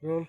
Roll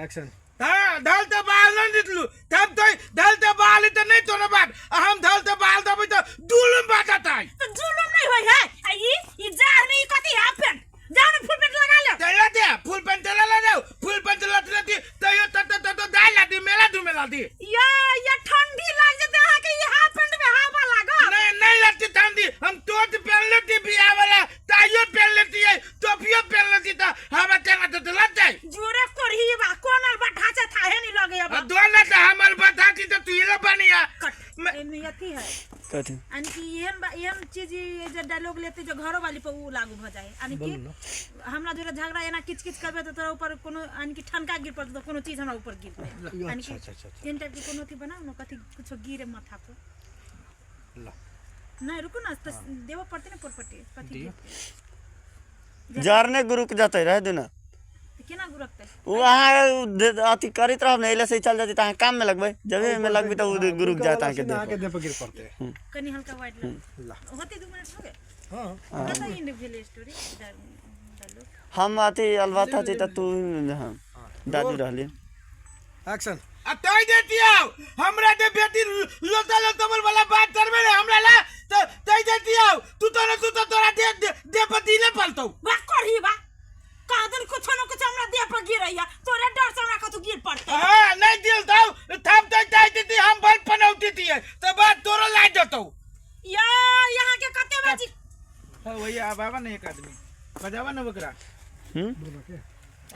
action. हाँ, धल तऽ बाल नहि निकलू तब तो धल तऽ बाल तऽ नहीं तोरा बात आ हम धल तऽ बाल देबै तऽ दुलुम बात अतै। तो जुलुम नहीं होय है। आ ई ई जार में ई कथी हाफ पैंट, जाओ ना फुल पैंट लगा ले। तैयो दे फुल पैंट लगा दे, फुल पैंट लत लती तैयो त त त दाइ लादी मेला दू मेला दी। या या ठंडी लाग जेते अहाँ के ई हाफ पैंट में हवा लागत। नहीं नहीं लगती ठंडी, हम टोट पहन लेती बियाह वाला, टाइयो पहन लेती है, टोपियो पहन लेती त हवा तेना त लगतै। जोरे करही बा कोन बा ढांचा थाहे नहीं लगे अब। दोना त हमर बताती त तू इला बनिया। कट एमे अथी है। कथी? यानी कि एहन एहन चीज ई जे डायलॉग लेते जो घरो वाली पर उ लागू भ जाए, यानी कि हमरा जोरे झगड़ा एना किच किच करबे त तोरा ऊपर कोनो यानी कि ठनका गिर पड़तौ त कोनो चीज हमरा ऊपर गिरतै, यानी कि अच्छा, अच्छा, अच्छा। एहन टाइप के कोनो अथी बनाउ न, कथी कुछो गिरे माथा पर। ला। नहीं रुकू ना, तो देबो पड़तै ने प्रॉपर्टी कथी दियौ। गिरतै। जरने गुरुक जतै रह देना। तऽ केना गुरकतै? ओ अहाँ अथी करैत रहब ने, एले से चल जाती तऽ अहाँ काम में लगबै, जबे में लगबै तऽ ओ गुरुक जात अहाँके देह अहाँके पर। देह पर गिर पड़तै। कनी हल्का वाइट ला। होतै, 2 मिनट हो गेल। हाँ। कतऽ एंड भेलै स्टोरी डायलॉग? हम अथी अलबत हती तऽ तू हाँ दादी रहली। एक्शन। आ तय देतियौ हमरा दे बेटी लोता लोतबल वाला बात करबे ने हमरा ला त तय देतियौ, तू तो न तू तो तोरा दे दे, दे पर दिले पलतौ। बा करही बा कहाँ दिन कुछो न कुछो हमरा देह पर गिरैया, तोरे डर से हमरा कतौ गिर पड़तै। हाँ नहीं दिल दौ थम तय तय देती हम बल पनौती दिए तो बात तोरो ला देतौ। या यहाँ के कते बाजी। हाँ वही अब आवा ना एक आदमी बजावा ना बकरा। हम्म।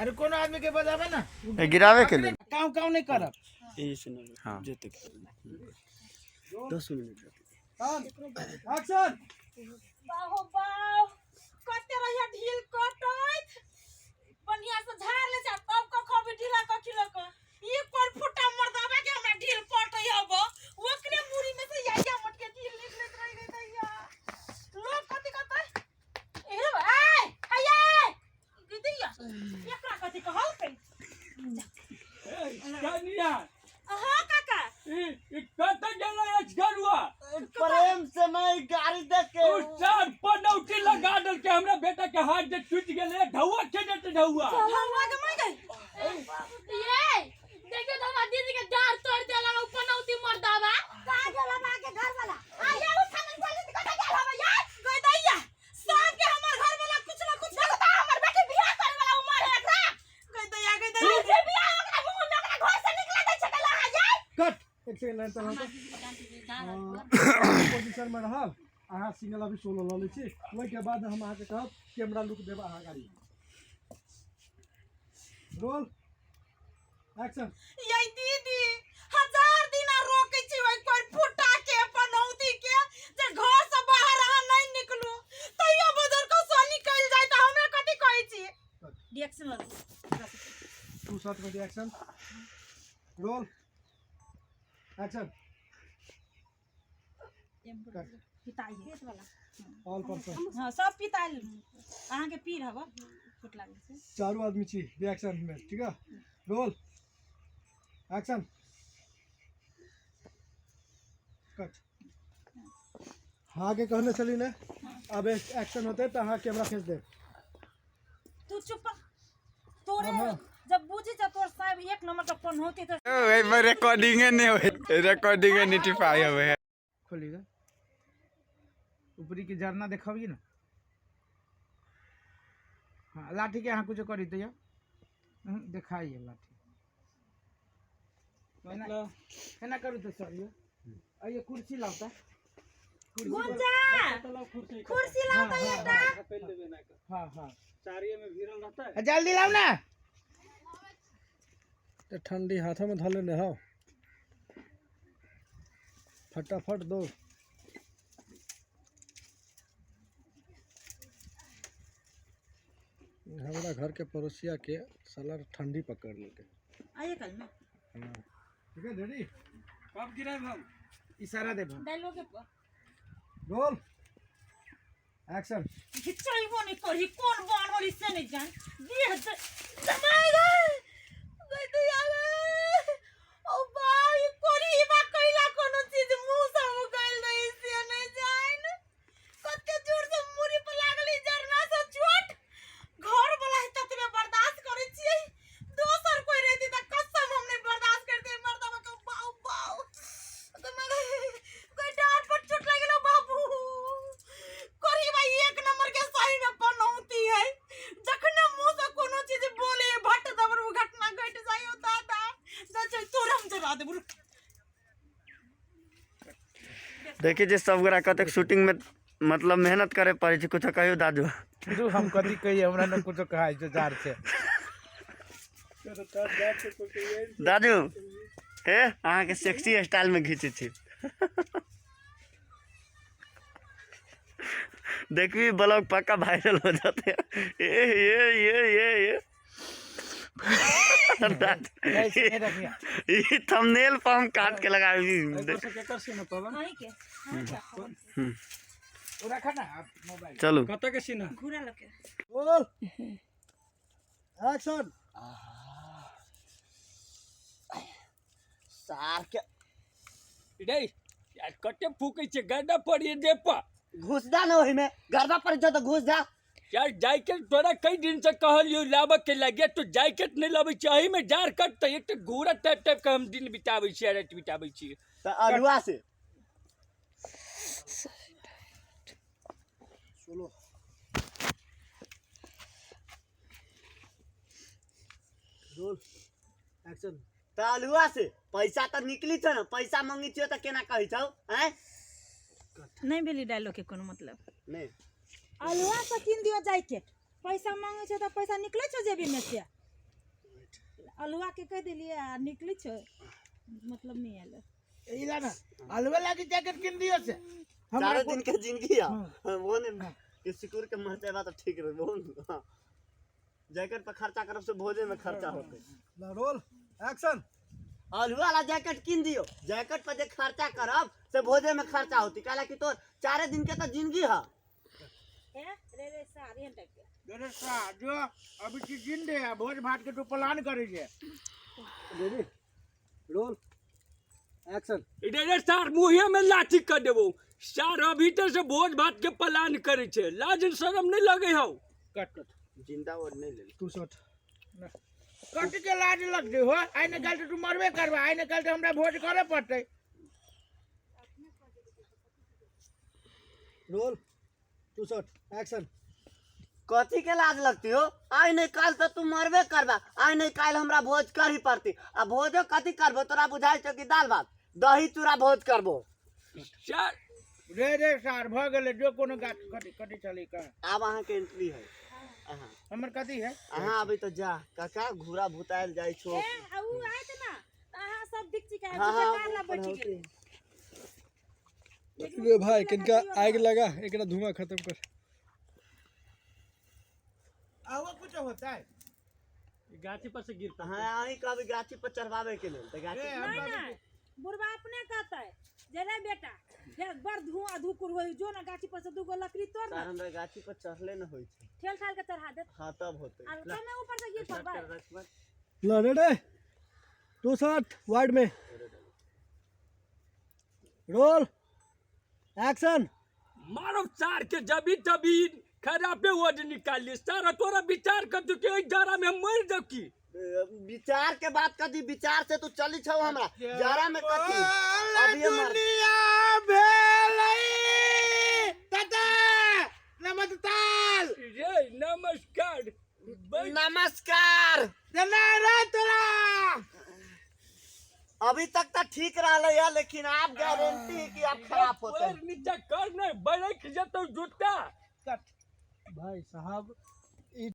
अरे कोनो आदमी के बजावा ना। ए, गिरावे के लेल। काव काव नहीं करब। ई सुन हाँ। जेते 10 मिनट। एक्शन। बाहो बाह कते रहिया ढील कटैत, बढ़िया से झाड़ ले जा तब कखो भी ढीला कखी लक ई कोन फुटा मर्दाबा के हमरा ढील पटै हब, ओकरे मुड़ी में से या या मोट के ढील निकलैत रह गई दैया। लोग कथी कहतै? ए आय आय दैया एकरा कथी कहलकै? कनिया। हाँ काका। ई ई कतऽ गेलै अजगरुआ? प्रेम से नहीं गाड़ी देख के। उ चार पनौती लगा देलकै हमरा बेटा के, हाथ जे टूटि गेलै, ढौआ के देतै ढौआ? हवा के मर गई। ये देखियो तो हमार दीदी के डार तोड़ देला उ पनौती मर्दावा। कहाँ गेल हम के घर वाला? आया उ थाने बोली त कतऽ गेल हम यार गई दैया, सब के हमर घर वाला कुछ ना कुछ लगता, हमर बेटी बियाह करे वाला उमर है एकरा। गई दैया, गई दैया, जे बियाह ओकरा मुंह में ओकरा घर से निकला दै छै कला यार। कट, एक सेकंड लाइन चलाउ तऽ पोजिशन में रहब अहाँ, सिंगल अभी सोलो लऽ लै छी, ओहिके बाद हम अहाँके कहब कैमरा लुक देब अहाँ गाड़ी। Roll action. ये दीदी, हजार दिना रोकै छी ओइ कोइ फुटा के पनौती के जे घर से बाहर अहाँ नहीं निकलू, तैयो बजर को सो निकल जाय त हमरा कथी कहै छी? रिएक्शन। टू शॉट में एक्शन। Roll action. पिताई वाला। All person. हाँ सब पिताई अहाँके पीर हब चोट लागल छै। चारू आदमी छी रिएक्शन में, ठीक है? Roll action. कट। हाँ के कहने चली ने, अब एक्शन होते तऽ अहाँ कैमरा फेस देब। तू चुप तोरे हाँ। जब बुझी जा तोर साहब एक नंबर का पनौती तो एहिमे रिकॉर्डिंगे नहि होइ, रिकॉर्डिंगे नहि टिपाइ होवे है। खोलिएगा ऊपरी के झरना देखबिए ना। हाँ लाठी के अहाँ कुछ करी तो देखाइए लाठी एना एना करू तो सर यो आइए कुर्सी लाओ ता कुर्सी पर- गुंजा कुर्सी लाओ त एकटा। हाँ हाँ जल्दी लाओ ना। तऽ ठंडी हाथों में धऽ लेने हौ, फटाफट दो। हमरा घर के पड़ोसिया के साला ठंडी पकड़ लेलकै। आइए कल में। ठीक है, रेडी? कब गिरायब हम? इशारा देब हम। डायलॉग। Roll action. घिचैबो नहीं करही, कोन बानर से नहीं जान देह जमाए गए गई तो यार। ओ भाई कोरी बा कैला कोनो चीज मुंह से उगल नहीं से नहीं जान, कते जोर से मुरी पर लागली जरना से चोट। घर वाला है ततबे बर्दाश्त करै छियै। सुता देबू। देखिए जे सब गोरा कतेक शूटिंग में मतलब मेहनत करे पड़ै छै। कुछो कहियो दादू। हम कथी कहिए, हमरा न कुछो कहै छै, जार छै। दादू हे अहाँके सेक्सी स्टाइल में घीचै छी। देखबी ब्लॉग पक्का वायरल हो जाते। ये ये ये ये ये ई थंबनेल पर हम काट के लगाबी। अहीं के चलू कतऽ के सीना घुरा लके रोल एक्शन। सार के रे यार कते फूकै छै गर्दा पड़िए दे पर घुस जा ने ओहिमे, गर्दा पर जा तऽ घुस जा। यार जैकेट तोरा कई दिन से कहलियो लाबऽ के लागे, तो जैकेट नहीं लाबै छै, एही में जार कटतै। एक तऽ घूरा टाइप टाइप के हम दिन बिताबै छियै, राति बिताबै छियै। तऽ अरुआ से सोलो रोल एक्शन। तऽ अल्हुआ से पैसा तऽ निकली छौ ने, पैसा मंगी छियौ तऽ केना कहै छौ? आँय नहीं भेली डायलॉग के कोनो मतलब नहि। अलुआ से कीन दियो जैकेट, पैसा मांगे छै तऽ पैसा निकले छौ जेबी में से। अलुआ के कह देलिए आ निकले छौ, मतलब नहीं आयल। ई ला ना अलवे लागी जैकेट किन दियो से। चारों दिन के जिंदगी है वो ने कि सिकुड़ के मर जाए तो ठीक रहे। वो जैकेट पर खर्चा करब से भोजे में खर्चा होते। Roll action. अलुआ वाला जैकेट किन दियो, जैकेट पर जे खर्चा करब से भोजे में खर्चा होती, काला कि तोर चारे दिन के तो जिंदगी है। ए रे रे सार एहन टाइप के रे सा जो अभी छी जिंदे है, भोज भात के तू प्लान करै छै। Ready roll action. रे रे सार मुँहे में लाठी कर देबो। सार अभी तऽ से भोज भात के प्लान करै छै, लाज शरम नहीं लगे हौ। कट कट जिंदा और नहीं ले टू शॉट कट के लाज लगतै हो। आइ ने काल्हि तऽ तू मरबे करबा, आइ ने काल्हि तऽ हमरा भोज करे पड़तै। Roll two shot action. कथी के लाज लगती हो? आइ नहीं काल्हि तऽ तू मरबे करबा, आइ नहीं काल्हि हमरा भोज करही पड़ती। आ भोजो कथी करबो तोरा बुझाइ छौ कि दाल भात दही चूड़ा भोज करबो? सार रे रे सार भऽ गेलै, जो कोनो गाछ कथी कथी चली कह। आब अहाँके एंट्री है। अहाँ हमर कथी है? अहाँ अबै तऽ जा काका घूरा भुतायल जाइ छौ। ए आ उ आयत ना त अहाँ सब दिख चिका हाँ, हाँ, कार ला बैठ गेलै। रे भाई किनका आग लगा, एकरा धुआं खत्म कर। आहो कुछ होता है गाछी पर से गिरता। हाँ अहीं कहबै गाछी पर चढ़वावे के लेल तऽ गाछी रे, हम नहीं नहीं बुढ़वा अपने कहतै जे रे बेटा जे बड़ धुआं धुकुर होई, जो ना गाछी पर से दूगो लकड़ी तोड़ ना। सार हमरा गाछी पर चढ़ले न होइ छै। ठेल ठाल के चढ़ा देत। हाँ तब होतै। आ तब ऊपर से गिर पड़बै। ला रेडी टू शॉट वाइड में रोल एक्शन। मारो सार के जबी तबी खराबे वर्ड निकाल ली। सारा तोरा विचार कर तू के जाड़ा में हम मर जाब की? विचार के बात कथी? विचार से तू चली छौ हमरा जाड़ा में कथी? अभी मर दुनिया भेलै दादा नमस्कार। रे नमस्कार नमस्कार। जना रे तोरा अभी तक तो ठीक रहलै है, लेकिन आप गारंटी है कि आप खराब होते हैं। पैर नीचा कर नहीं बरक जतौ जूता। कट। भाई साहब